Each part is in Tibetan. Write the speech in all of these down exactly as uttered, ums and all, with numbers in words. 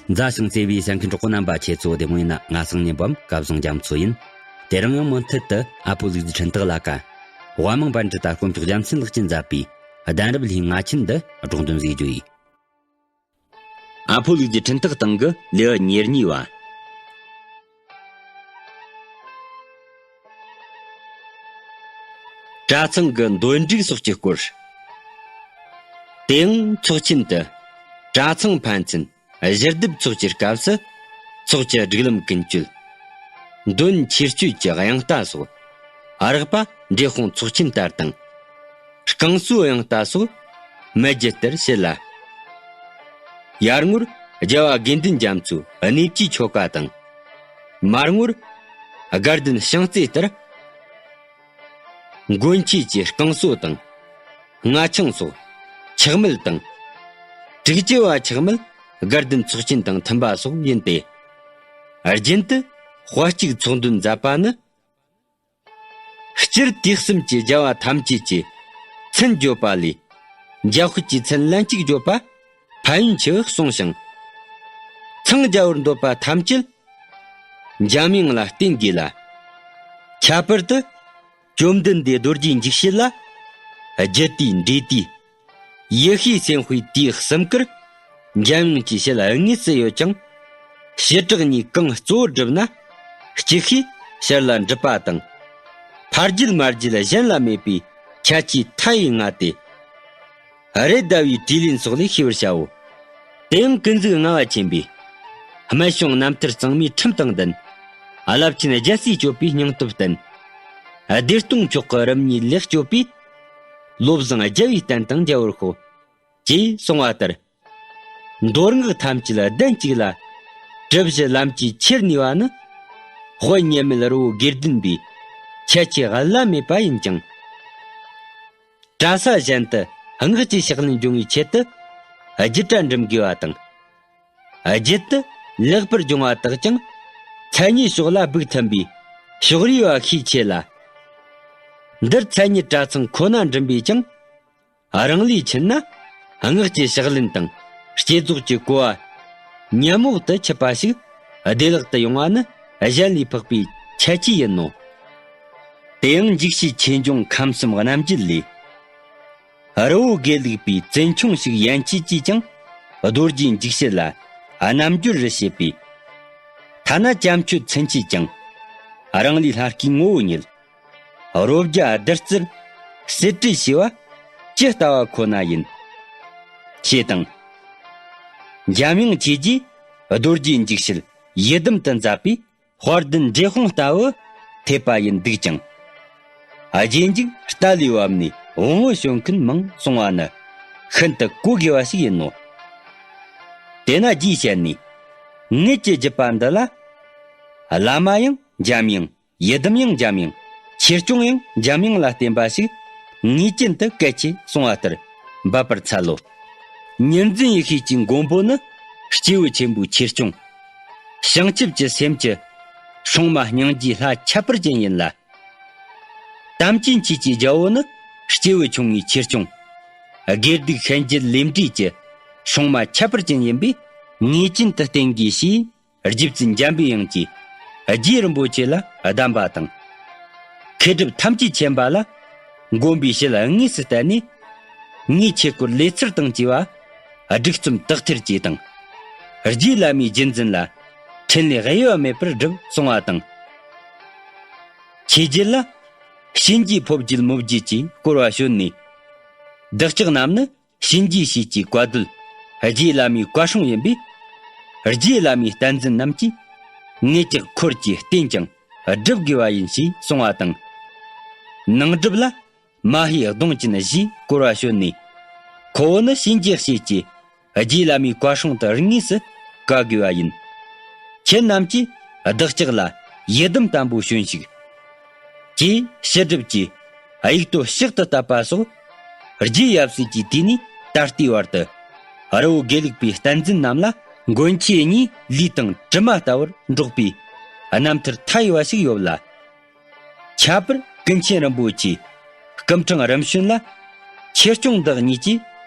མཛའ་ཞིང་བརྩེ་བའི་གསན་མཁན་གྲོགས་པོ་རྣམ་པ། ཁྱེད་ཚོ་བདེ་མོ་ཡིན་ན། ང་སང་ཉིན་བམ་སྐལ་བཟང་རྒྱ་མཚོ་ཡིན། དེ་རིང་ཡང་མུ་མཐུད་དུ་ཨ་ཕོ་ལུག་རྫི་འཕྲིན་སྟེགས་ལ་ཀ། དབའ་མང་པཎ་ཌི་ཏ་དཀོན་མཆོག་རྒྱལ་མཚན་ལགས་ཀྱིས་མཛད་པའི་གདན་རབས་ལྷའི་ང་ཆེན་འདི་སྒྲོག་འདོན་ཟིག་རྒྱུ་ཡིན། ཨ་ཕོ་ལུག་རྫི་འཕྲིན་སྟེགས་སྟེང་གི་ལེའུ་ཉེར་གཉིས་པ། གྲྭ་ཚང་གི་འདོན་སྒྲིག་སོགས་ཀྱི་སྐོར། དེའང་ཚོགས་ཆེན་དུ་གྲྭ་ཚང་ཕན་ཚུན་གཞི་སྡེབ་ཚོགས་ཀྱི་སྐབས་སུ་ཚོགས་ཀྱི་སྒྲིག་ལམ་ཀུན་སྤྱོད། འདོན་ཆོས་སྤྱོད་ཀྱི་དབྱངས་རྟ་སོགས། རགས་པ་འབྲས་སྤུངས་ཚོགས་ཆེན་ལྟར་དང་། རྐང་གསོའི་དབྱངས་རྟ་སོགས་མི་བརྗེད་ལྟར་བྱེད་ལ། ཡར་ངོར་རྒྱལ་བ་དགེ་འདུན་རྒྱ་མཚོའི་གནས་བཅུའི་ཆོ་ག་དང་། མར་ངོར་དགའ་ལྡན་བྱང་རྩེ་ལྟར། མགོན་ཁྱེད་ཀྱི་རྐང་གསོ་དང་། སྔ་ཆང་སོགས་ཆག་མེད་དང་། དྲུག་ཅུ་བ་ཆག་མེད་དགའ་ལྡན་ཚོགས་ཆེན་དང་མཐུན་པ་སོགས་ཡིན་ཏེ། རྒྱུན་དུ་དཔའ་གཅིག་ཚོགས་འདོན་མཛད་པ་ནི། སྤྱིར་དུས་གསུམ་གྱི་རྒྱལ་བ་ཐམས་ཅད་ཀྱི་མཚན་བརྗོད་པ་ལས། འཇམ་དཔལ་གྱི་མཚན་ལན་གཅིག་བརྗོད་པ་ཕན་ཡོན་ཆེ་བར་གསུངས་ཤིང་། འཚང་རྒྱ་བར་འདོད་པ་ཐམས་ཅད་འཇམ་དབྱངས་ལ་བརྟེན་དགོས་ལ། ཁྱད་པར་དུ་བཅོམ་ལྡན་འདས་རྡོ་རྗེ་འཇིགས་བྱེད་ལ། རྒྱུ་དེའི་འབྲས་དེའི་ཡེ་ཤེས་སེམས་དཔའི་དུས་གསུམ་ཀར་འཇམ་དབྱངས་ཀྱི་ཞལ་དངོས་སུ་ཡོད་ཀྱང་། བྱེ་བྲག་གཉིས་གང་གཙོ་བོར་བསྒྲུབས་ན་གཅིག་ཤོས་ཕྱིར་ལ་འགྲུབ་པ་དང་། ཕ་རྒྱུད་མ་རྒྱུད་གཞན་ལ་མེད་པའི་ཁྱད་ཆོས་མཐའ་ཡས་ལྔ་སྟེ། རེད་མདའ་བའི་དྲིས་ལན་སོགས་ལས་ཤེས་པར་བྱའོ། དེ་ཡང་ཀུན་གཟིགས་ལྔ་པ་ཆེན་པོས། སྨད་བྱུང་རྣམ་ཐར་གཙང་མའི་ཁྲིམས་དང་ལྡན། རླབས་ཆེན་རྒྱལ་སྲས་སྤྱོད་པའི་སྙིང་སྟོབས་བསྟན། བདེ་སྟོང་མཆོག་གི་རིམ་གཉིས་ལེགས་སྤྱོད་པའི། བློ་བཟང་རྒྱལ་བའི་བསྟན་དང་མཇལ་བར་ཤོག་ཅེས་གསུངས་པ་ལྟར། མདོ་སྔགས་ཐམས་ཅད་གདན་གཅིག་ལ། གྲུབ་བཞི་ལམ་གྱི་ཆེར་ནུས་པ་ནི། དཔལ་མཉམ་མེད་རི་བོ་དགེ་ལྡན་པའི་ཁྱད་ཆོས་བླ་མེད་པ་ཡིན་ཀྱང་། གྲྭ་ས་གཞན་དུ་སྔགས་ཀྱི་ཕྱག་ལེན་སྦྱོང་བའི་ཆེད་དུ་རྒྱུད་གྲྭ་འགྲིམ་དགོས་པ་དང་། རྒྱུད་དུ་ལེགས་པར་སྦྱོང་བ་དག་ཀྱང་མཚན་ཉིད་ཕྱོགས་ལ་སྦུག་མཐུན་པའི་ཕྱོགས་རིས་པ་ཤས་ཆེ་ལ། འདིར་མཚན་ཉིད་གྲྭ་ཚང་ཁོ་ན་འགྲིམ་པས་ཀྱང་། རང་ལས་ཕྱིན་ན་སྔགས་ཀྱི་ཕྱག་ལེན་དང་བསྐྱེད་རྫོགས་ཀྱི་གོ་བ་ཉམས་འོག་ཏུ་ཆུད་པ་ཞིག་བདེ་བླག་ཏུ་ཡོང་བ་ནི་གཞན་ལས་འཕགས་པའི་ཁྱད་ཆོས་ཡིན་ནོ། དེ་ཡང་འཇིགས་བྱེད་ཆོས་འབྱུང་ཁམས་གསུམ་རྣམ་འབྱེད་ལས། རི་བོ་དགེ་ལུགས་པའི་བཙུན་ཆུང་ཞིག་ཡན་ཆད་ཀྱིས་ཀྱང་རྡོ་རྗེ་འཇིགས་བྱེད་ལ་རྣམ་འགྱུར་རུ་བྱེད་པའི། ཐ་ན་བྱམས་ཆོས་ཚུན་ཆད་ཀྱང་རང་ལུས་ལྷ་སྐུའི་ངོ་བོ་ཉིད། རོ་བརྒྱ་བདུད་རྩིར་གསེར་བྲིས་བྱས་པ་ཇི་ལྟ་བ་ཁོ་ན་ཡིན། ཞེས་དང་། འཇམ་དབྱངས་ཆོས་རྗེས་རྡོ་རྗེ་འཇིགས་བྱེད་ཡི་དམ་དུ་མཛད་པའི་དཔལ་ལྡན་འབྲས་སྤུངས་ལྟ་བུ་ཐེག་པ་ཡིན་འདུག་ཀྱང་། རྗེས་འཇུག་རྟ་ལས་བབས་ནས་དབང་པོ་བྱོན་མཁན་མང་གསུང་བ་ནི་ཤིན་ཏུ་གོ་དགོས་པ་ཞིག་ཡིན་ནོ། དེས་ན་རྗེའི་ཞལ་ནས། ངེད་ཀྱི་བརྒྱུད་པ་འདི་ལ། བླ་མ་ཡང་འཇམ་དབྱངས། ཡི་དམ་ཡང་འཇམ་དབྱངས། ཆོས་སྐྱོང་ཡང་འཇམ་དབྱངས་ལ་བརྟེན་པ་ཞིག་ངེས་ཅན་དུ་གལ་ཆེ་གསུང་བ་ལྟར་འབད་པར་འཚལ་ལོ། ཉིན་མཚན་ཡེ་ཤེས་ཀྱི་མགོན་པོ་ནི་སྐྱེས་བུ་ཆེན་པོའི་ཆོས་སྐྱོང་། བྱང་ཆུབ་ཀྱི་སེམས་ཀྱི་སྲུང་མ་སྙིང་རྗེའི་ལྷ་ཁྱད་པར་ཅན་ཡིན་ལ། དམ་ཅན་ཆོས་ཀྱི་རྒྱལ་པོ་ནི་སྐྱེས་བུ་ཆུང་ངུའི་ཆོས་སྐྱོང་། དགེ་སྡིག་ཤན་འབྱེད་ལས་འབྲས་ཀྱི་སྲུང་མ་ཁྱད་པར་ཅན་ཡིན་པས་ངེས་ཅན་དུ་བསྟེན་དགོས་ཞེས། རྗེ་བཙུན་འཇམ་པའི་དབྱངས་ཀྱིས་རྗེ་རིན་པོ་ཆེ་ལ་གདམས་པ་དང་། མཁས་གྲུབ་ཐམས་ཅད་མཁྱེན་པ་ལ་མགོན་པོའི་ཞལ་དངོས་སུ་བསྟན་ནས། ངའི་ཆོས་སྐོར་ལས་ཚུལ་དང་བཅས་པ་སྒྲིག་རྩོམ་དག་ཐེར་བཅས་དང་། རྗེ་བླ་མའི་རྒྱུད་འཛིན་ལ་འཕྲིན་ལས་གཡོ་བ་མེད་པར་བསྒྲུབས་གསུང་བ་དང་། ཆོས་རྒྱལ་ལ་གཤིན་རྗེའི་ཕོ་རྒྱུད་མོ་རྒྱུད་ཀྱིས་བསྐོར་བ་བྱོན་ནས། བདག་ཅག་རྣམས་ནི། གཤིན་རྗེའི་གཤེད་ཀྱི་བཀའ་སྡོད་རྗེ་བླ་མའི་བཀའ་སྲུང་ཡིན་པས། རྗེ་བླ་མའི་བསྟན་འཛིན་རྣམས་ཀྱིས་ངེད་ཅག་འཁོར་གྱིས་བསྟེན་ཀྱང་སྒྲུབ་དགོས་པ་ཡིན་ཞེས་གསུང་བ་དང་། ནང་སྒྲུབ་ལ་མ་ཧེ་གདོང་ཅན་ཞེས་བསྐོར་བ་བྱོན་ནས། ཁོ་བོ་ནི་གཤིན་རྗེའི་གཤེད་ཀྱིས་རྗེ་བླ་མའི་བཀའ་སྲུང་དུ་དངོས་སུ་བཀའ་བསྒོས་པ་ཡིན། ཁྱེད་རྣམས་ཀྱིས་བདག་ཅག་ལ་ཡི་དམ་དམ་པོ་བྱོན་ཞིག་ཅེས་ཕྱི་སྒྲུབ་ཀྱིས་དབྱུག་ཏོ་ཕྱག་ཏུ་བཏབ་པ་སོགས་རྗེ་ཡབ་སྲས་ཀྱི་དུས་ནས་ད་ལྟའི་བར་དུ་རི་བོ་དགེ་ལུགས་པའི་བསྟན་འཛིན་རྣམས་ལ་མགོན་ཁྱེད་གཉིས་ལུས་དང་གྲིབ་མ་ལྟ་བུར་འགྲོགས་པའི་རྣམ་ཐར་མཐའ་ཡས་པ་ཞིག་ཡོད་ལ། ཁྱད་པར་ཀུན་མཁྱེན་རིན་པོ་ཆེ་སྐུ་ཕྲེང་རིམ་བྱོན་ལ་ཆོས་སྐྱོང་བདག་ཉིད་ཀྱིས་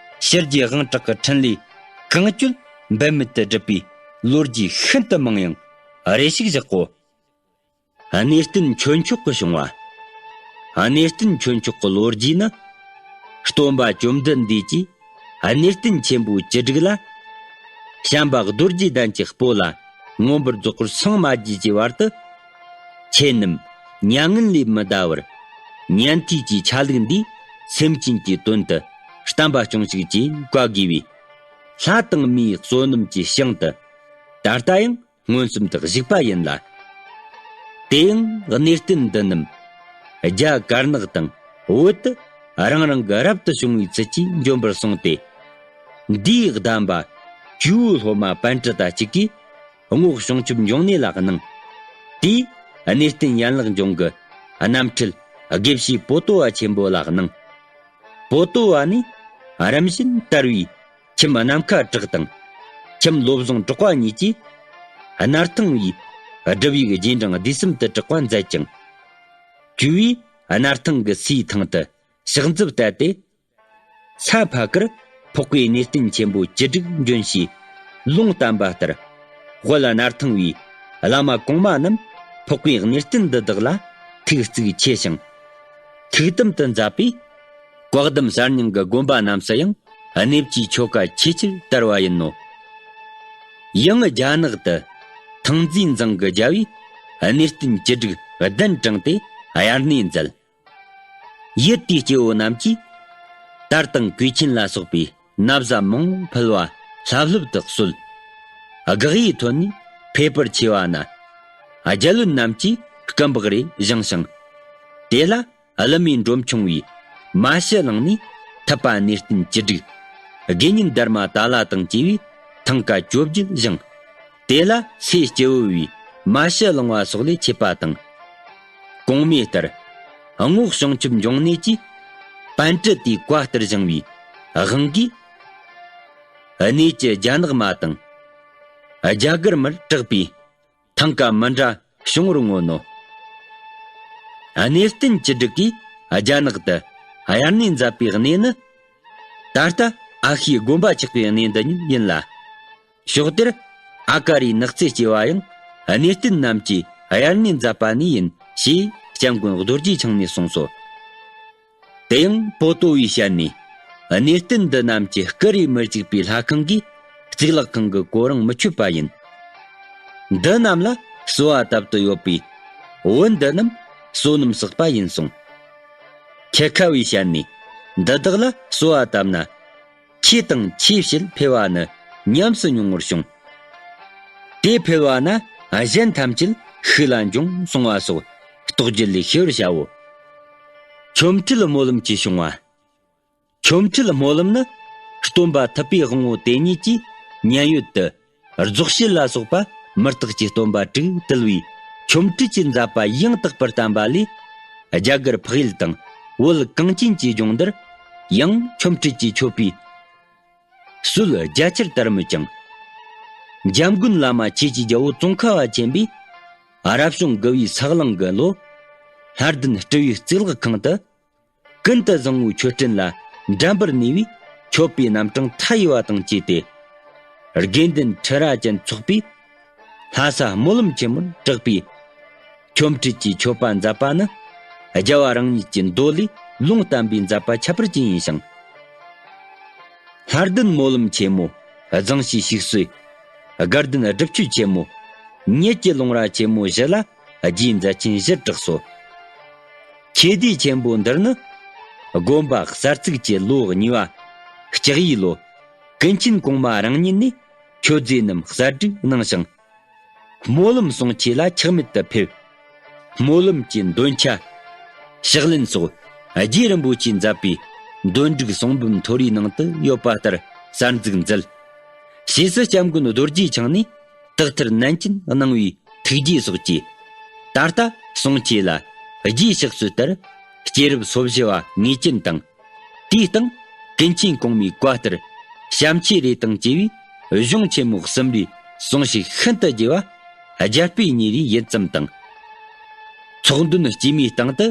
ཕྱི་རྒྱལ་དབང་དྲག་གི་འཕྲིན་ལས་གང་བཅོལ་འབད་མེད་དུ་བསྒྲུབས་པའི་ ལོ་རྒྱུས་ཤིན་ཏུ་མང་ཡང་རེ་ཞིག་བཞག་གོ། གནས་བརྟན་ཆོས་མཆོག་གི་བྱུང་བ། གནས་བརྟན་ཆོས་མཆོག་གི་ལོ་རྒྱུས་ནི། སྟོན་པ་བཅོམ་ལྡན་འདས་ཀྱིས་གནས་བརྟན་ཆེན་པོའི་བཅུ་དྲུག་ལ། བྱམས་པ་རྡོ་རྗེ་གདན་གྱི་སྤོ་ལ་མངོན་པར་རྫོགས་པར་སངས་མ་རྒྱས་ཀྱི་བར་དུ། ཆོས་རྣམས་མྱ་ངན་ལས་མི་འདའ་བར། ཉན་ཐོས་ཀྱི་ཆ་ལུགས་འདིས་སེམས་ཅན་གྱི་དོན་དུ་བསྟན་པ་སྐྱོང་ཞིག་ཅེས་བཀའ་བསྒོས་པས། ལྷ་དང་མིའི་བསོད་ནམས་ཀྱི་ཞིང་དུ། ད་ལྟ་ཡང་མངོན་སུམ་དུ་བཞུགས་པ་ཡིན་ལ། དེ་ཡང་གནས་བརྟན་འདི་རྣམས་རྒྱ་དཀར་ནག་དང་བོད་དུ་རང་རང་གི་རབ་ཏུ་བྱུང་བའི་ཚུལ་གྱིས་འབྱོན་པར་གསུངས་ཏེ། འདིའི་གདམས་པ་ཇོ་བོའི་སློབ་མ་པཎྜི་ཏ་གཅིག་གིས་རྔོག་བྱང་ཆུབ་འབྱུང་གནས་ལ་གནང་། དེས་གནས་བརྟན་ཡན་ལག་ལྗོངས་ཀྱི་རྣམ་འཕྲུལ་དགེ་བཤེས་པོ་ཏོ་བ་ཆེན་པོ་ལ་གནང་། པོ་ཏོ་བ་ནི་རིམ་བཞིན་དར་བའི་ཁྱིམ་ནམ་མཁའ་གྲགས་དང་། ཁྱིམ་བློ་བཟང་གྲགས་པ་གཉིས་ཀྱིས་སྣར་ཐང་བའི་སྒྲུབ་ཡིག་རྗེས་འབྲང་བསྡུས་གསུམ་དུ་གྲགས་པ་མཛད་ཅིང་། ཇོ་བོས་སྣར་ཐང་གི་སའི་ཐང་དུ་ཕྱག་མཛུབ་གཏད་དེ། ས་ཕ་ཁར་འཕགས་པའི་གནས་བརྟན་ཆེན་པོ་བཅུ་དྲུག་འབྱོན་ཞེས་ལུང་བསྟན་པ་ལྟར། དཔལ་སྣར་ཐང་བའི་བླ་མ་གོང་མ་རྣམས་འཕགས་པའི་གནས་བརྟན་འདི་དག་ལ་ཐུགས་གཙིགས་ཆེ་ཞིང་། ཐུགས་དམ་དུ་མཛད་པས། བཀའ་གདམས་གསར་རྙིང་གི་དགོན་པ་རྣམས་སུ་ཡང་གནས་བཅུའི་ཆོ་ག་ཆེས་ཆེར་དར་བ་ཡིན་ནོ། ཡང་རྒྱ་ནག་ཏུ་ཐང་རྩེ་འཛིང་གི་རྒྱལ་བས་གནས་བརྟན་བཅུ་དྲུག་གདན་དྲངས་ཏེ་དབྱར་གནས་མཛད། ཡུལ་དེའི་སྐྱེ་བོ་རྣམས་ཀྱིས་དར་དང་གོས་ཆེན་ལ་སོགས་པའི་ན་བཟའ་མང་ཕུལ་བ་ལྷབ་ལྷུབ་ཏུ་གསོལ། དགག་དབྱེའི་ཐོག་ནས་ཕེབས་པར་ཆེ་བ་ན། རྒྱལ་བློན་རྣམས་ཀྱིས་སྐུ་འབག་རེ་བཞེངས་ཤིང་། དེ་ལ་ཀླུ་མེས་འབྲོམ་ཆུང་བའི་མ་ཞི་གླིང་ནས་ཐུབ་པ་གནས་བརྟན་བཅུ་དྲུག་དགེ་བསྙེན་དྷརྨ་ཏཱ་ལ་དང་བཅས་པས་ཐང་ཀ་བཅོ་བརྒྱད་བཞེངས། དེ་ལ་སའི་སྐྱེ་བོ་བའི་མ་ཞི་གླིང་བ་སོགས་ལས་མཆེད་པ་དང་། གོང་མའི་ལྟར། རྔོག་བྱང་ཆུབ་འབྱུང་གནས་ཀྱིས་པཎྜི་ཏའི་བཀའ་ལྟར་བཞེངས་པའི་དབང་གིས། གནས་ཀྱི་རྒྱ་ནག་མ་དང་། རྒྱ་གར་མར་གྲགས་པའི་ཐང་ཀ་མི་འདྲ་བྱུང་བར་མངོན་ནོ། གནས་བརྟན་བཅུ་དྲུག་གིས་རྒྱ་ནག་ཏུ་དབྱར་གནས་མཛད་པའི་གནས་ནི། ད་ལྟ་ཨ་ཤེའི་དགོན་པ་ཆགས་པའི་གནས་འདི་ཉིད་ཡིན་ལ། ཕྱོགས་དེར་ཨ་ཀ་རའི་ནགས་ཚལ་སྐྱེ་བ་ཡང་གནས་བརྟན་རྣམས་ཀྱིས་དབྱར་གནས་མཛད་པ་ནས་ཡིན་ཞེས་སྐྱབས་མགོན་རྡོ་རྗེ་འཆང་ནས་གསུངས་སོ། དེ་ཡང་པོ་ཏོ་བའི་ཞལ་ནས། གནས་བརྟན་འདི་རྣམས་ཀྱི་སྐུ་རེ་མི་གཅིག་པའི་ལྷ་ཁང་གིས་གཙུག་ལག་ཁང་གི་གོ་རིམ་མི་ཆོད་པ་ཡིན། འདི་རྣམས་ལ་གསོལ་བ་བཏབ་ཏུ་ཡོད་པའི་བོན་འདི་རྣམས་བསོད་ནམས་བསགས་པ་ཡིན་གསུངས། ཁྱད་ཁ་བའི་ཞལ་ནས། འདི་དག་ལ་གསོལ་བ་བཏབ་ན། ཆོས་དང་ཆོས་བྱེད་འཕེལ་བ་ནི་ཉམས་སུ་མྱོང་བར་བྱུང་། དེ་འཕེལ་བ་ན་གཞན་ཐམས་ཅད་ཤུགས་ལ་འབྱུང་གསུང་བ་སོགས་རྟོགས་བརྗོད་ལས་ཤེས་པར་བྱའོ། ཆོ་འཕྲུལ་སྨོན་ལམ་གྱི་བྱུང་བ། ཆོ་འཕྲུལ་སྨོན་ལམ་ནི་སྟོན་པ་ཐུབ་པའི་དབང་པོ་དེ་ཉིད་ཀྱིས་མཉན་ཡོད་དུ་རྫོགས་བྱེད་ལ་སོགས་པ་མུ་སྟེགས་ཀྱི་སྟོན་པ་དྲུག་བཏུལ་བའི་ཆོ་འཕྲུལ་གྱི་མཛད་པ་ཡང་དག་པར་བསྟན་པ་ལས། རྒྱ་གར་འཕགས་ཡུལ་དང་བོད་གངས་ཅན་གྱི་ལྗོངས་འདིར་ཡང་ཆོ་འཕྲུལ་གྱི་མཆོད་པའི་སྲོལ་རྒྱ་ཆེར་དར་མོད་ཀྱང་། འཇམ་མགོན་བླ་མ་ཆོས་ཀྱི་རྒྱལ་པོ་ཙོང་ཁ་པ་ཆེན་པོས་རབ་བྱུང་དགུ་བའི་ས་གླང་གི་ལོ། ལྷ་ལྡན་སྤྲུལ་པའི་གཙུག་ལག་ཁང་དུ་ཀུན་ཏུ་བཟང་པོའི་མཆོད་སྤྲིན་ལ་འགྲན་པར་ནུས་པའི་མཆོད་པའི་རྣམ་གྲངས་མཐའ་ཡས་པ་དང་བཅས་ཏེ། དགེ་འདུན་ཁྲི་རབ་ཅན་ཚོགས་པས་ལྷ་ས་སྨོན་ལམ་ཆེན་མོར་གྲགས་པའི་ཆོ་འཕྲུལ་གྱི་མཆོད་པ་མཛད་པ་ནི་རྒྱལ་བ་རང་ཉིད་ཀྱི་མདོ་ལས་ལུང་བསྟན་པའི་མཛད་པ་ཁྱད་པར་ཅན་ཡིན་ཞིང་། ལྷ་ལྡན་སྨོན་ལམ་ཆེན་མོ། གཙང་བྱེའུ་ཞིག་གསོས། དགའ་ལྡན་སྒྲུབ་མཆོད་ཆེན་མོ། ཉིད་ཀྱི་ལུང་ར་ཆེན་མོ་བཞི་ལ་རྗེ་མཛད་ཆེན་བཞིར་གྲགས་སོ། ཁྱེད་དུས་ཆེན་པོ་འདིར་ནི། དགོན་པ་གསར་བཙུགས་ཀྱི་ལོ་གཉིས་པ། ལྕགས་ཡོས་ལོ། ཀུན་མཁྱེན་གོང་མ་རང་ཉིད་ནས་མཆོད་རྫས་རྣམས་གསར་སྒྲིག་གནང་ཞིང་། སྨོན་ལམ་གསུང་ཆོས་ལ་ཆག་མེད་དུ་ཕེབས། སྨོན་ལམ་གྱི་འདོན་ཆ། ཕྱག་ལེན་སོགས་རྗེ་རིན་པོ་ཆེས་མཛད་པའི་འདོན་སྒྲིག་གསུང་འབུམ་མཐོ་རིས་ནང་དུ་ཡོད་པ་ལྟར་གསར་འཛུགས་མཛད། ཕྱིས་སུ་སྐྱབས་མགོན་རྡོ་རྗེ་འཆང་ནས་དག་ཐེར་ནན་ཅན་གནང་བའི་ཐུགས་རྗེ་སོགས་ཀྱིས། ད་ལྟ་གསུང་ཆོས་ལ་རྗེའི་ཕྱག་སྲོལ་ལྟར་སྐྱེས་རབས་སོ་བཞི་བ་ངེས་ཅན་དང་། དེའི་སྟེང་ཀུན་མཁྱེན་གོང་མའི་བཀའ་ལྟར་བྱམས་ཆོས་རེ་དང་བཅས་པའི་གཞུང་ཆེན་མོ་གསུམ་པའི་གསུང་བཤད་ཤིན་ཏུ་རྒྱས་པ་རྒྱ་དཔེ་ཉེ་རིའི་ཡིད་ཙམ་དང་། ཚོགས་འདོན་སྐྱེས་མའི་སྟེང་དུ་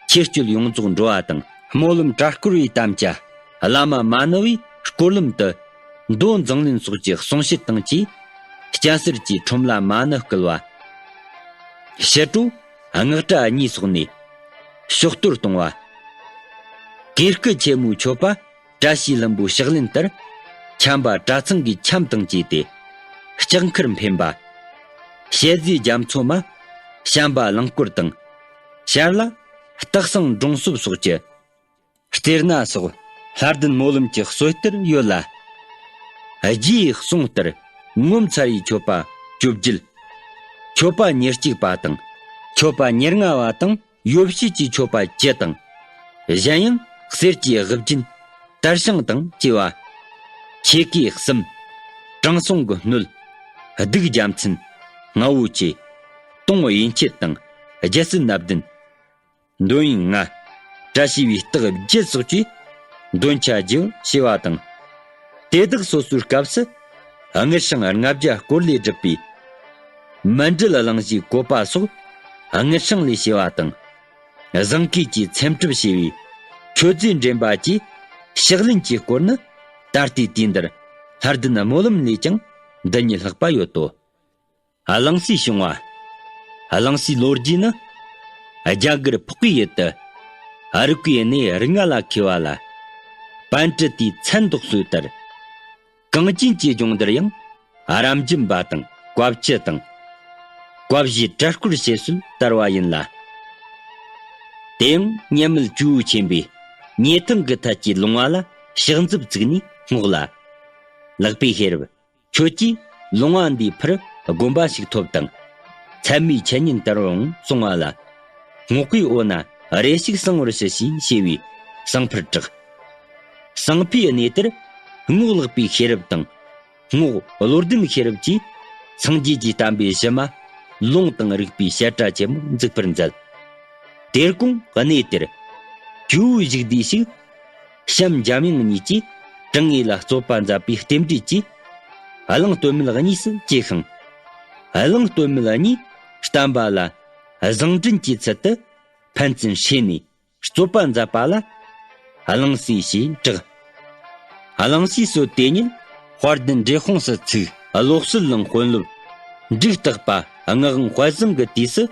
ཆོས་སྤྱོད་ཡོངས་རྫོགས་འགྲོ་བ་དང་། སྨོན་ལམ་གྲྭ་སྐོར་བའི་དམ་བཅའ། བླ་མ་མ་ཎི་བའི་སྐོར་ལམ་དུ་མདོ་མཛངས་བླུན་སོགས་ཀྱི་གསུང་བཤད་དང་བཅས། སྤྱན་ཟུར་གྱི་ཁྲོམ་ལ་མ་ཎི་བསྐུལ་བ། ཕྱི་དྲོ་སྔགས་གྲྭ་གཉིས་སོགས་ནས་ཕྱོགས་གཏོར་གཏོང་བ། གོས་སྐུ་ཆེན་མོའི་མཆོད་པ་བཀྲ་ཤིས་ལྷུན་པོའི་ཕྱག་ལེན་ལྟར། འཁྱམས་པ་གྲྭ་ཚང་གི་འཁྱམས་དང་བཅས་ཏེ་ལྕགས་མཁར་འཕེན་པ། ཞལ་ཟས་རྒྱ་མཚོ་མ་བྱམས་པ་གླིང་སྐོར་དང་། ཞར་ལ་སྟག་ཚང་འབྲོང་སོབ་སོགས་ཀྱི་རྩེར་སྣ་སོགས་ལྷ་ལྡན་སྨོན་ལམ་གྱི་སྲོལ་གཏེར་ཡོད་ལ། རྗེའི་གསུང་ལྟར་ངོ་མཚར་བའི་མཆོད་པ་བཅོ་བརྒྱད། མཆོད་པ་ཉེར་གཅིག་པ་དང་མཆོད་པ་ཉེར་ལྔ་བ་དང་ཡོ་བྱད་ཀྱི་མཆོད་པ་བཅུ་དང་། གཞན་ཡང་གསེར་གྱི་དབུ་རྒྱན་དར་ཞིང་དང་བཅས་པ། ཆོས་གོས་གསུམ། དྲང་སྲོང་གི་སྣོད། གདུགས་རྒྱལ་མཚན། རྔ་བོ་ཆེ། དུང་དབྱེན་བྱེད་དང་རྒྱལ་སྲིད་སྣ་བདུན། འདོན་ཡོན་ལྔ། བཀྲ་ཤིས་པའི་རྟགས་བརྒྱད་སོགས་ཀྱིས་འདོན་ཆ་རྒྱས་པར་བྱས་པ་དང་། དེ་དག་སོ་སོའི་སྐབས་སུ་དངུལ་ཤིང་ལྔ་བརྒྱ་བསྐོར་ལས་གྲུབ་པའི་མཎྜལ་གླིང་བཞིའི་བཀོད་པ་སོགས་དངུལ་ཤིང་ལས་བྱས་པ་དང་། བཟང་གོས་ཀྱིས་ཚེམ་དྲུབ་བྱས་པའི་མཆོད་རྫས་འདྲེན་པ་བཅས་ཕྱག་ལེན་གྱི་སྐོར་ནི། ད་ལྟའི་དུས་འདིར་ལྷ་ལྡན་སྨོན་ལམ་ལས་ཀྱང་འདི་ཉིད་ལྷག་པ་ཡོད་དོ། གླིང་སྲས་བྱུང་བ། གླིང་སྲས་ལོ་རྒྱུས་ནི། རྒྱ་གར་ཕག་པའི་ཡུལ་དུ་རིག་པའི་གནས་རིགས་ལྔ་ལ་མཁས་པ་ལ། པཎྜི་ཏའི་མཚན་འདོགས་སྲོལ་ལྟར། གངས་ཅན་གྱི་ལྗོངས་འདིར་ཡང་རབ་འབྱམས་པ་དང་བཀའ་བཅུ་དང་། བཀའ་བཞིའི་གྲྭ་སྐོར་བྱེད་སྲོལ་དར་བ་ཡིན་ལ། དེ་ཡང་མཉམ་མེད་ཇོ་བོ་ཆེན་པོས་སྙེ་ཐང་གི་ཐད་ཀྱི་ལུང་བ་ལ་ཕྱག་མཛུབ་བཙུགས་ནས་བསྔོགས་ལ། ལག་པའི་ཤེས་རབ། ཁྱོད་ཀྱིས་ལུང་བ་འདིའི་ཕུར་དགོན་པ་ཞིག་ཐོབ་དང་། ཚད་མའི་འཆད་ཉན་དར་བར་འོང་གསུང་བ་ལ། བསྔགས་པའི་འོ་ན་རེ་ཞིག་གསང་བར་ཞུ་ཞེས་ཞེས་པའི་གསང་ཕུར་བསྒྲགས། གསང་ཕུའི་གནས་དེར་བསྔགས་ལག་པའི་ཤེས་རབ་དང་། བསྔགས་བློ་ལྡན་ཤེས་རབ་ཀྱིས་སངས་རྒྱས་ཀྱི་བསྟན་པའི་གཞི་མ་ལུང་དང་རིགས་པའི་བཤད་གྲྭ་ཆེན་མོ་འཛུགས་པར་མཛད། དེར་དགོངས་གནས་དེར་ཇོ་བོའི་བཞུགས་སྡེ་ཞིག་བྱམས་འཇམ་དབྱངས་གཉིས་ཀྱིས་དྲང་ངེས་ལ་རྩོད་པ་མཛད་པའི་རྟེན་འབྲེལ་གྱིས། གླིང་སྟོད་སྨད་གཉིས་སུ་གྱེས་ཤིང་། གླིང་སྟོད་སྨད་གཉིས་བསྟན་པ་ལ་བཟང་འབྲེལ་གྱི་ཚུལ་དུ་ཕན་ཚུན་ཧྲེ་ནས་རྩོད་པ་མཛད་པ་ལ་གླིང་སྲས་ཞེས་གྲགས། གླིང་སྲས་སྲོལ་དེ་ཉིད་དཔལ་ལྡན་འབྲས་སྤུངས་སུ་ཚུགས། བློ་གསལ་གླིང་དཔོན་སློབ་འབྲུག་སྟག་པ་ངག་དབང་དཔལ་བཟང་གི་དུས་སུ་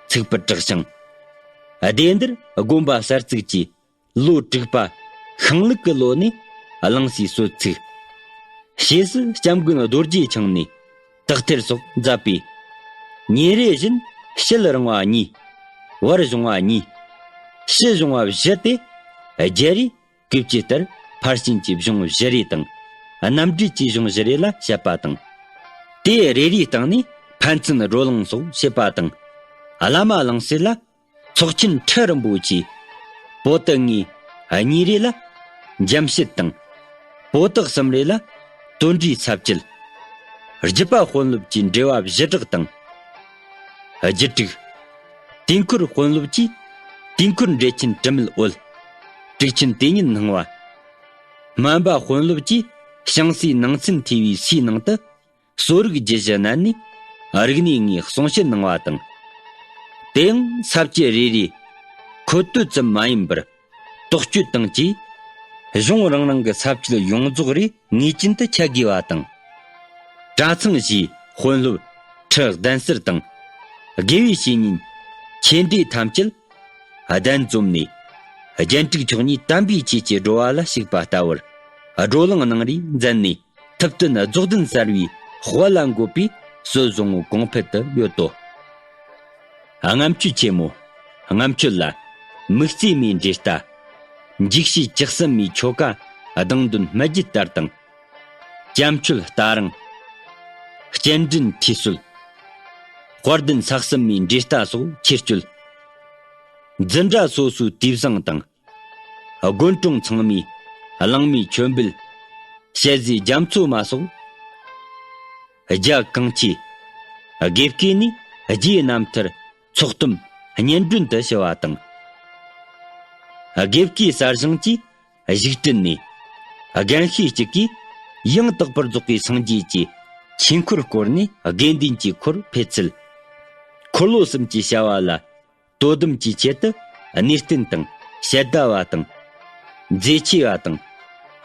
ཚུགས་པར་གྲགས་ཤིང་། སྡེ་འདིར་དགོན་པ་གསར་བཙུགས་ཀྱི་ལོ་དྲུག་པ་ཤིང་ལུག་གི་ལོ་ནས་གླིང་སྲས་སྲོལ་ཚུགས། ཕྱིས་སུ་སྐྱབས་མགོན་རྡོ་རྗེ་འཆང་ནས་དག་ཐེར་སོགས་མཛད་པས། ཉིན་རེ་བཞིན་ཕྱེད་རིང་བ་གཉིས། བར་གཞུང་བ་གཉིས། ཕྱི་གཞུང་བ་བཞི་སྟེ། རྒྱ་རས་གུས་ཀྱི་ལྟར་ཕར་ཕྱིན་གྱི་གཞུང་བཞི་རེ་དང་། རྣམ་འགྲེལ་གྱི་གཞུང་བཞི་རེ་ལ་བཤད་པ་དང་། དེ་རེ་རེའི་སྟེང་ནས་ཕན་ཚུན་བགྲོ་གླེང་སོགས་བྱེད་པ་དང་། བླ་མ་གླིང་སྲས་ལ་ཚོགས་ཆེན་ཁྲི་རིན་པོ་ཆེ། པོ་ཏི་ལྔའི་གཉིས་རེ་ལ་འཇམ་བྱེད་དང་། པོ་ཏི་གསུམ་རེ་ལ་དོན་འབྲས་ཚབ་བྱེད། རྒྱུད་པ་དཔོན་སློབ་ཀྱི་འགྲེལ་བ་བཞི་སྦྲགས་དང་། རྒྱུད་དྲུག། དུས་འཁོར་དཔོན་སློབ་ཀྱིས་དུས་འཁོར་འགྲེལ་ཆེན་དྲི་མེད་འོད། དྲུག་ཆེན་དེ་ཉིད་སྣང་བ། སྨན་པ་དཔོན་སློབ་ཀྱིས་བྱང་སའི་ནང་ཚན་ཐེ་བའི་སའི་ནང་དུ། གསོ་རིག་རྒྱུད་བཞི་བསྣན་ནས་རིག་གནས་ལྔའི་གསུང་བཤད་གནང་བ་དང་། དེ་ཡང་ས་བཅད་རེ་རེའི་མཁོ་བསྟོད་ཙམ་མ་ཡིན་པར་དོགས་གཅོད་དང་བཅས་གཞུང་རང་རང་གི་ས་བཅད་ཡོངས་རྫོགས་རེ་ངེས་ཅན་དུ་འཆད་དགོས་པ་དང་། གྲྭ་ཚང་བཞིའི་དཔོན་སློབ་ཁྲི་གདན་སར་དང་། དགེ་བའི་བཤེས་གཉེན་ཆེ་འབྲིང་ཐམས་ཅད་གདན་འཛོམས་ནས་རྒྱན་དྲུག་མཆོག་གཉིས་དམ་པའི་ཆོས་ཀྱི་བགྲོ་བ་ལ་ཞུགས་པ་ལྟ་བུར་བགྲོ་གླེང་གནང་རེས་མཛད་ནས། ཐུབ་བསྟན་རྫོགས་ལྡན་གསར་བའི་དཔལ་ལ་འགོད་པའི་སྲོལ་བཟང་བོ་གོང་འཕེལ་དུ་ཡོད་དོ། རྔམ་བཅོས་ཆེན་མོ། རྔམ་བཅོས་ལ་མིག་རྩེ་མའི་འགྲེལ་ལྟ། འཇིགས་བྱེད་བཅུ་གསུམ་མའི་ཆོ་ག་གདངས་འདོན་སྨད་རྒྱུད་ལྟར་དང་། སྐྱབས་མཆོད་ལྟ་རིང་། སྤྱན་འདྲེན་ཐོས་སྲོལ། དཔལ་ལྡན་ས་གསུམ་མའི་འགྲེལ་ལྟ་སོགས་ཆོས་སྤྱོད། འཛིན་གྲྭ་སོ་སོའི་དུས་བཟང་དང་། དགོན་གྲོང་ཚང་མའི་གླིང་མའི་མཆོད་འབུལ། ཞལ་ཟས་རྒྱ་མཚོ་མ་སོགས། རྒྱ་གང་ཆེ། དགེ་བསྐོས་ནས་རྗེ་རྣམ་ཐར་ཚོགས་གཏམ་སྙན་སྒྲོན་དུ་ཞུ་བ་དང་། དགེ་བསྐོས་གསར་བཞེངས་ཀྱིས་བཞུགས་ཁྲི་ནས་རྒན་ཤོས་གཅིག་གིས་ཡང་དག་པར་རྫོགས་པའི་སངས་རྒྱས་ཀྱི་ཆོས་འཁོར་བསྐོར་ནས་དགེ་འདུན་གྱི་འཁོར་ཕེབས་ཚུལ། འཁོར་ལོ་གསུམ་གྱི་བྱ་བ་ལ། དོ་དམ་གྱི་ཆེད་དུ་གནས་བརྟན་དང་ཞལ་ཟླ་བ་དང་། མཛེས་ཆོས་པ་དང་།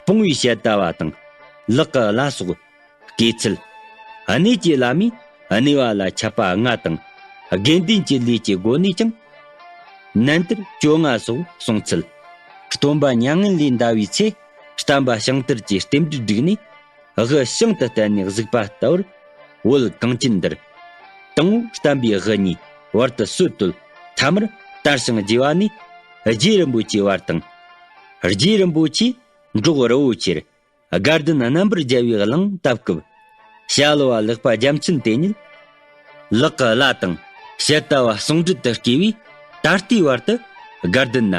སྤོང་བའི་ཞལ་ཟླ་བ་དང་། ལག་གི་བླ་སོགས་དགེ་ཚུལ། གནས་ཀྱི་བླ་མས་གནས་པ་ལ་ཆད་པ་ལྔ་དང་། དགེ་འདུན་གྱི་ལས་ཀྱི་སྒོ་ནས་ཀྱང་། ནན་ཏེར་བཅོ་ལྔ་སོགས་གསུངས་ཚུལ། སྟོན་པ་མྱ་ངན་ལས་འདའ་བའི་ཚེ། བསྟན་པ་བྱང་དར་གྱི་རྟེན་འབྲེལ་བསྒྲིགས་ནས། དབུ་ཞིང་དུ་བསྟན་ནས་གཟིགས་པ་ལྟ་བུར། བོད་གངས་ཅན་འདིར། དང་པོ་བསྟན་པའི་དབུ་བརྙེས། བར་དུ་སྲོལ་གཏོད། ཐ་མར་དར་ཞིང་རྒྱས་པ་ནས། རྗེ་རིན་པོ་ཆེའི་བར་དང་། རྗེ་རིན་པོ་ཆེ་འབྲོག་རི་བོ་ཆེར། དགའ་ལྡན་རྣམ་པར་རྒྱལ་བའི་གླིང་བཏབ་སྐབས། བྱ་ལུ་བ་ལེགས་པ་རྒྱལ་མཚན་དེ་ཉིད། ལག་གི་བླ་དང་ཞལ་ལྟ་བ་ཟུང་འབྲེལ་དུ་བསྐོས་པས། ད་ལྟའི་བར་དུ་དགའ་ལྡན་ན།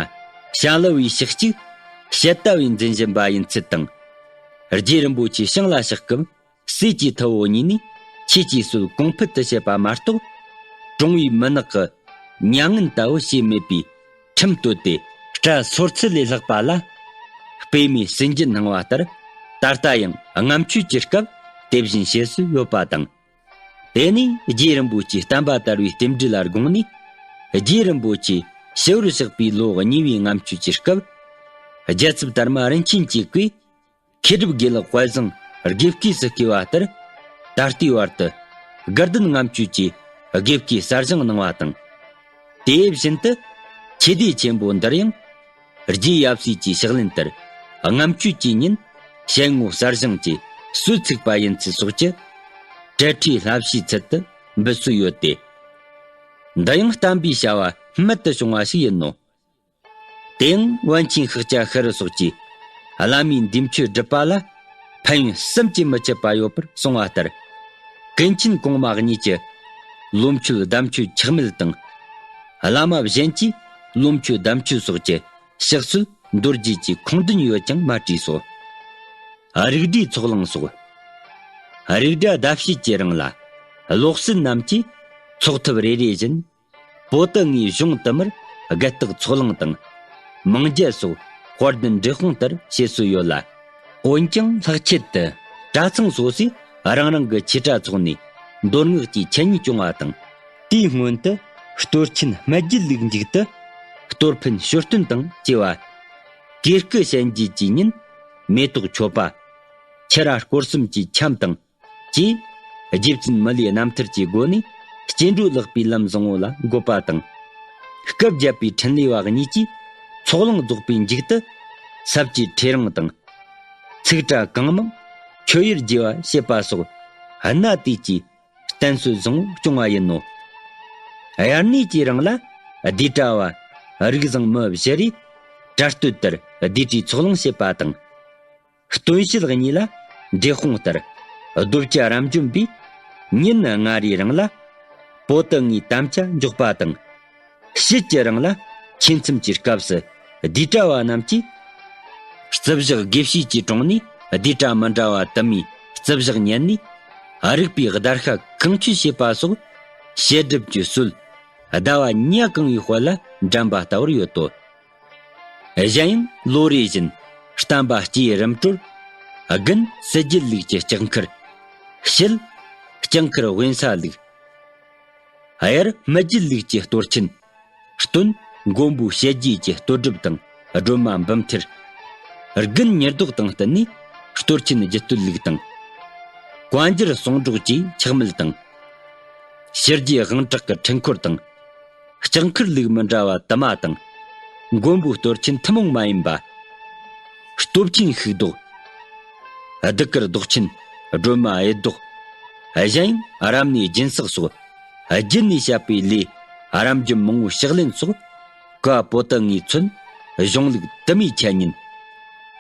བྱ་ལུ་བའི་ཞག་གཅིག་ཞལ་ལྟ་བའི་འཛིན་བཞིན་པ་ཡིན་ཚུལ་དང་། རྗེ་རིན་པོ་ཆེ་ཞིང་ལ་གཤེགས་སྐབས། སྲས་ཀྱི་ཐུ་བོ་གཉིས་ནས་ཆོས་ཀྱི་སྲོལ་གོང་འཕེལ་དུ་བྱེད་པ་མ་གཏོགས། གྲོང་བའི་མུན་ནག་གི་མྱ་ངན་ལྟ་བུ་བྱས་མེད་པའི་ཁྲིམས་བཏོད་དེ། སྐྲ་སོར་ཚུལ་ལས་ལྷག་པ་ལ། སྤེལ་མའི་སྲིན་རྒྱལ་སྣང་བ་ལྟར། ད་ལྟ་ཡང་ལྔ་མཆོད་ཀྱི་སྐབས་དེ་བཞིན་བྱེད་སྲོལ་ཡོད་པ་དང་། དེ་ནས་རྗེ་རིན་པོ་ཆེའི་བསྟན་པ་དར་བའི་རྟེན་འབྲེལ་ལ་དགོངས་ནས། རྗེ་རིན་པོ་ཆེ་ཞི་བར་གཤེགས་པའི་ལོ་གཉིས་པའི་ལྔ་མཆོད་ཀྱི་སྐབས། རྒྱལ་ཚབ་དར་མ་རིན་ཆེན་གྱིས་བསྐོས། མཁས་གྲུབ་དགེ་ལེགས་དཔལ་བཟང་དགེ་བསྐོས་སུ་བསྐོས་པ་ལྟར། ད་ལྟའི་བར་དུ་དགའ་ལྡན་ལྔ་མཆོད་ཀྱི་དགེ་བསྐོས་གསར་བཞེངས་གནང་བ་དང་། དེ་བཞིན་དུ་ཆོས་སྡེ་ཆེན་པོ་འདིར་ཡང་རྗེ་ཡབ་སྲས་ཀྱི་ཕྱག་ལེན་ལྟར། ལྔ་མཆོད་ཀྱི་ཉིན་ཞལ་ངོ་གསར་བཞེངས་ཀྱི་སྲོལ་ཚུགས་པ་ཡིན་ཚུལ་སོགས་ཀྱི་གྲལ་ཁྲིད་བསླབ་བྱའི་ཚུལ་དུ་འབུལ་སྲོལ་ཡོད་དེ། འདི་ཡང་བསྟན་པའི་བྱ་བ་རྨད་དུ་བྱུང་བ་ཞིག་ཡིན་ནོ། དེའང་པཎ་ཆེན་ཤཱཀྱ་ཤྲཱི་སོགས་ཀྱིས་བླ་མའི་འདས་མཆོད་སྒྲུབ་པ་ལ་ཕན་ཡོན་བསམ་གྱིས་མི་ཁྱབ་པ་ཡོད་པར་གསུངས་པ་ལྟར། ཀུན་མཁྱེན་གོང་མ་གཉིས་ཀྱི་ལོ་མཆོད་ཟླ་མཆོད་ཆག་མེད་དང་། བླ་མ་གཞན་གྱིས་ལོ་མཆོད་ཟླ་མཆོད་སོགས་ཀྱི་ཕྱག་སྲོལ་མདོར་བརྗོད་ཀྱི་ཁུངས་ལྡན་ཡོད་ཀྱང་མ་བྲིས་སོ། རིགས་འདྲའི་ཚོགས་ལངས་སོགས། རིགས་འདྲ་ཟླ་ཕྱེད་ཀྱི་རིང་ལ་ལོག་སྲིད་རྣམས་ཀྱིས་ཚོགས་ཐབས་རེ་རེ་བཞིན། པོ་ཏི་ལྔའི་གཞུང་དུ་མར་དགའ་རྟགས་ཚོགས་ལངས་དང་། མང་རྒྱལ་སོགས་དཔལ་ལྡན་འབྲས་སྤུངས་ལྟར་བྱེད་སྲོལ་ཡོད་ལ། འོན་ཀྱང་ལྷག་ཆད་དུ་གྲྭ་ཚང་སོ་སོས་རང་རང་གི་ཆོས་གྲྭ་ཚོགས་ནས་མདོ་སྔགས་ཀྱི་འཆད་ཉན་སྐྱོང་བ་དང་། དེའི་སྔོན་དུ་གཏོར་ཆེན་སྨད་རྒྱུད་ལུགས་མཇུག་ཏུ་གཏོར་ཕན་ཞུ་སྟོན་དང་བཅས་པ། གེགས་སྐུ་ཞལ་འགྱེད་ཀྱི་ཉིན་མེ་ཏོག་མཆོད་པ། ཁྱི་ར་སྐོར་གསུམ་གྱི་འཆམ་དང་། ཅེས་རྗེ་བཙུན་མི་ལའི་རྣམ་ཐར་གྱི་སྒོ་ནས་སྐྱེ་འགྲོ་ལེགས་པའི་ལམ་བཟང་བོ་ལ་འགོད་པ་དང་། སྐབས་བརྒྱད་པའི་འཕྲིན་ལས་པ་གཉིས་ཀྱིས་ཚོགས་ལངས་རྫོགས་པའི་མཇུག་ཏུ་ཟབ་ཀྱི་ཁྲི་རིང་དང་། ཚིག་གྲྭ་གང་མང་མཆོད་ཡུལ་རྒྱས་པ་བྱེད་པ་སོགས་གནའ་དུས་ཀྱི་བསྟན་སྲོལ་བཟང་བོ་སྐྱོང་བ་ཡིན་ནོ། དབྱར་གནས་ཀྱི་རིང་ལ་བསྡུས་གྲྭ་བ་རིགས་བཟང་མི་བཞི་རེས་གྲྭ་སྟོད་ལྟར་བསྡུས་གྲྭའི་ཚོགས་ལངས་བྱེད་པ་དང་། སྟོན་དཔྱིད་གཉིས་ལ་འབྲས་སྤུངས་ལྟར་རྡོ་བཅའ་རབ་འཇོམས་པའི་ཉིན་ལྔ་རེའི་རིང་ལ་པོ་ཏི་ལྔའི་དམ་བཅའ་འཇོག་པ་དང་། དཔྱིད་ཀྱི་རིང་ལ་ཆོས་མཚམས་ཀྱི་སྐབས་སུ་བསྡུས་གྲྭ་བ་རྣམས་ཀྱིས་རྩིབས་བཞག་དགེ་བཤེས་ཀྱི་དྲུང་ནས་བསྡུས་གྲྭ་མི་འདྲ་བ་དུ་མའི་རྩིབས་བཞག་ཉན་ནས་རིག་པའི་བརྡར་ཤ་གང་ཆོད་བྱེད་པ་སོགས་བཤད་སྒྲུབ་ཀྱི་སྲོལ་ཟླ་བ་ཉ་གང་བའི་དཔལ་ལ་འགྲན་པ་ལྟ་བུར་ཡོད་དོ། གཞན་ཡང་ལོ་རེ་བཞིན་བསྟན་པ་སྐྱེས་རིམ་གྲོར་དགུན་སྲིད་རྒྱལ་ལུགས་ཀྱི་ལྕགས་མཁར། དཔྱིད་ལྕགས་མཁར་དབེན་ས་ལུགས། དབྱར་སྨད་རྒྱུད་ལུགས་ཀྱི་གཏོར་ཆེན། སྟོན་མགོན་པོའི་ཞལ་རྒྱས་ཀྱི་གཏོར་སྒྲུབ་དང་སྒྲོལ་མ་འབུམ་ཐེར། དགུན་ཉི་ཟློག་དང་བསྟུན་ནས་གཏོར་ཆེན་རྒྱུད་སྟོད་ལུགས་དང་། བཀའ་འགྱུར་གསུང་སྒྲོག་བཅས་ཆག་མེད་དང་། ཕྱི་རྒྱལ་དབང་དྲག་གི་འཕྲུལ་འཁོར་དང་། ལྕགས་མཁར་ལུགས་མི་འདྲ་བ་དུ་མ་དང་། མགོན་པོའི་གཏོར་ཆེན་ཐུན་མོང་མ་ཡིན་པ། སྟོབས་ཆེན་ཤུགས་ཟློག། གདུགས་དཀར་བཟློག་ཆེན། སྒྲོལ་མ་གཡུལ་བཟློག། གཞན་ཡང་རབ་གནས་སྦྱིན་སྲེག་སོགས་རྒྱུད་ནས་བཤད་པའི་ལས་རབ་འབྱམས་མང་བོའི་ཕྱག་ལེན་སོགས་ཀ་པོ་ཏི་ལྔས་མཚོན་གཞུང་ལུགས་དུ་མའི་འཆད་ཉན།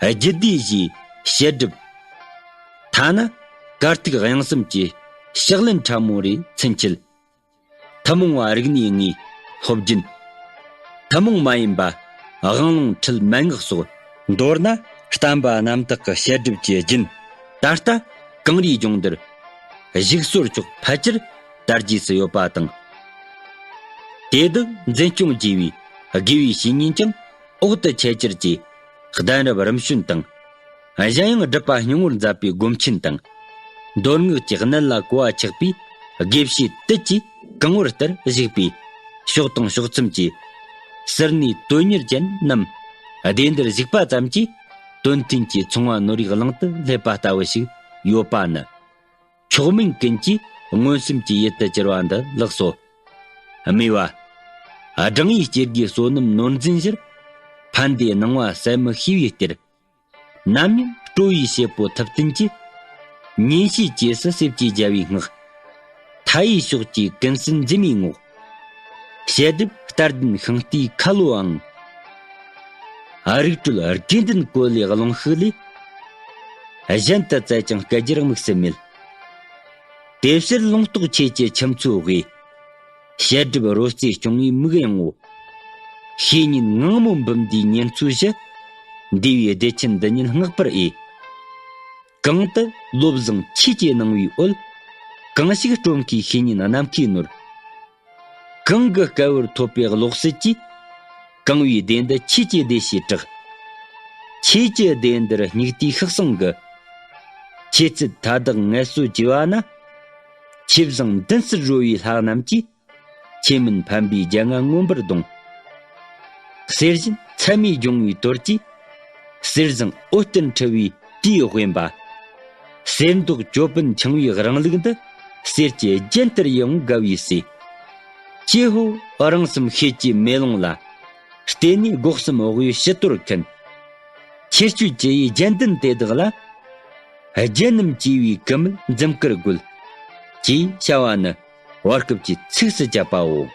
རྒྱུད་སྡེ་བཞིའི་བཤད་སྒྲུབ། ཐ་ན་གར་ཐིག་དབྱངས་གསུམ་གྱི་ཕྱག་ལེན་ཕྲ་མོ་རེ་མཚོན་ཆེད། ཐུན་མོང་བ་རིག་གནས་དངོས་སློབ་རྒྱུན། ཐུན་མོང་མ་ཡིན་པ་དབང་ལུང་ཁྲིད་མན་ངག་སོགས། མདོར་ན་བསྟན་པ་རྣམ་དག་གི་བཤད་སྒྲུབ་ཀྱི་རྒྱུན་ད་ལྟ་གངས་རིའི་ལྗོངས་འདིར་བཞུགས་སོར་ཆོག་ཕལ་ཆེར་དར་རྒྱས་སུ་ཡོད་པ་དང་། དེ་དག་འཛིན་སྐྱོང་བགྱི་བའི་དགེ་བའི་བཤེས་གཉེན་ཀྱང་འོག་ཏུ་ཆེད་གྱུར་གྱི་གདན་རབས་རིམ་བྱོན་དང་། གཞན་ཡང་སྒྲུབ་པ་སྙིང་པོར་མཛད་པའི་སྒོམ་ཆེན་དང་། མདོ་སྔགས་ཀྱི་གནད་ལ་གོ་བ་ཆགས་པའི་དགེ་བཤེས་དུད་ཀྱིས་གང་བོར་ལྟར་བཞུགས་པའི་ཕྱོགས་དང་ཕྱོགས་མཚམས་ཀྱི་ཟུར་གནས་དོན་གཉེར་ཅན་རྣམས་སྡེ་འདིར་བཞུགས་པ་ཙམ་གྱིས་དོན་མཐུན་གྱི་ཚོང་བ་ནོར་བུའི་གླིང་དུ་སླེབས་པ་ལྟ་བུ་ཞིག་ཡོད་པ་ནི། མཆོག་དམན་ཀུན་གྱིས་མངོན་སུམ་གྱི་ཡུལ་དུ་གྱུར་བ་འདི་ལགས་སོ། སྨྲས་པ། སྦྲང་ཡུལ་སྐྱེ་དགུའི་བསོད་ནམས་ནོར་འཛིན་གཞིར། ཕན་བདེའི་སྣང་བ་ཟད་མི་ཤེས་པའི་གཏེར། ནམ་ཡང་སྤྲོ་བའི་བྱེད་པོ་ཐུབ་བསྟན་གྱི། ཉིན་བྱེད་རྗེས་སུ་སྲིབ་ཀྱིས་བརྒྱབ་པའི་སྔགས། མཐའ་ཡས་ཕྱོགས་ཀྱི་ཀུན་གསལ་འཛིན་མའི་ངོགས། བཤད་སྒྲུབ་རྟ་བདུན་ཤིང་རྟའི་ཁ་ལོའང་། རིག་གྲོལ་དགེ་འདུན་གོ་ལའི་རླུང་ཤུགས་ལས། གཞན་དུ་བཙལ་ཀྱང་སྐད་སྒྱུར་དམིགས་སུ་མེད། དེ་ཕྱིར་ལུང་རྟོགས་ཆོས་ཀྱི་ཁྱིམ་མཚེས་དབུས། བཤད་སྒྲུབ་རོལ་རྩེད་སྐྱོང་བའི་མིག་གཡང་ངོ་། བཤེས་གཉེན་ངང་མོ་འབུམ་འདིའི་ཉེར་འཚོའི་གཞི། འདུས་པའི་བདེ་ཆེན་འདི་ཉིད་བསྔགས་པར་འོས། གང་དུ་བློ་བཟང་ཆོས་ཀྱི་སྣང་བའི་འོད། གང་ཞིག་སྤྲོ་མཁས་བཤེས་གཉེན་ནམ་མཁའི་ནོར། གང་གི་སྐལ་བར་ཐོབ་པའི་གློག་སྲིད་ཀྱིས། གང་བའི་སྡེ་འདི་ཆོས་ཀྱི་སྡེ་ཞེས་གྲགས། ཆོས་ཀྱི་སྡེ་འདིར་སྙིགས་དུས་ཤི་གསང་གི། ཆོས་ཚུལ་མཐའ་དག་ངལ་གསོ་བགྱི་བ་ན། ཆོས་བཟང་མདུན་སར་རོལ་བའི་ལྷ་རྣམས་ཀྱིས། ཆོས་མིན་ཕན་པའི་རྒྱལ་རྔ་མངོན་པར་གདོང་། གསེར་བཞིན་ཚད་མས་སྦྱོང་བའི་དོར་གྱིས། གསེར་བཟང་འོད་ལྟར་འཁྲིལ་བའི་དུས་དབེན་པ། གསེར་མདོག་ཅོད་པན་འཆང་བའི་རིང་ལུགས་འདི། གསེར་གྱི་རྒྱན་ལྟར་ཡིད་འོང་དགའ་བའི་སྲས། ཀྱེ་ཧོ། རང་སེམས་ཤེལ་གྱི་མེ་ལོང་ལ། བརྟེན་ནས་སྒོ་གསུམ་འོག་ཡུལ་ཕྱི་དོར་མཁན། ཁྱེད་སྤྱོད་ཅི་ཡི་རྒྱན་ལྡན་དེ་དག་ལ། རྒྱན་རྣམས་བཅས་པའི་ཀུ་མུད་འཛུམ་དཀར་དགོད། ཅེས་བྱ་བ་ནི་བར་སྐབས་ཀྱི་ཚིགས་སུ་བཅད་པའོ།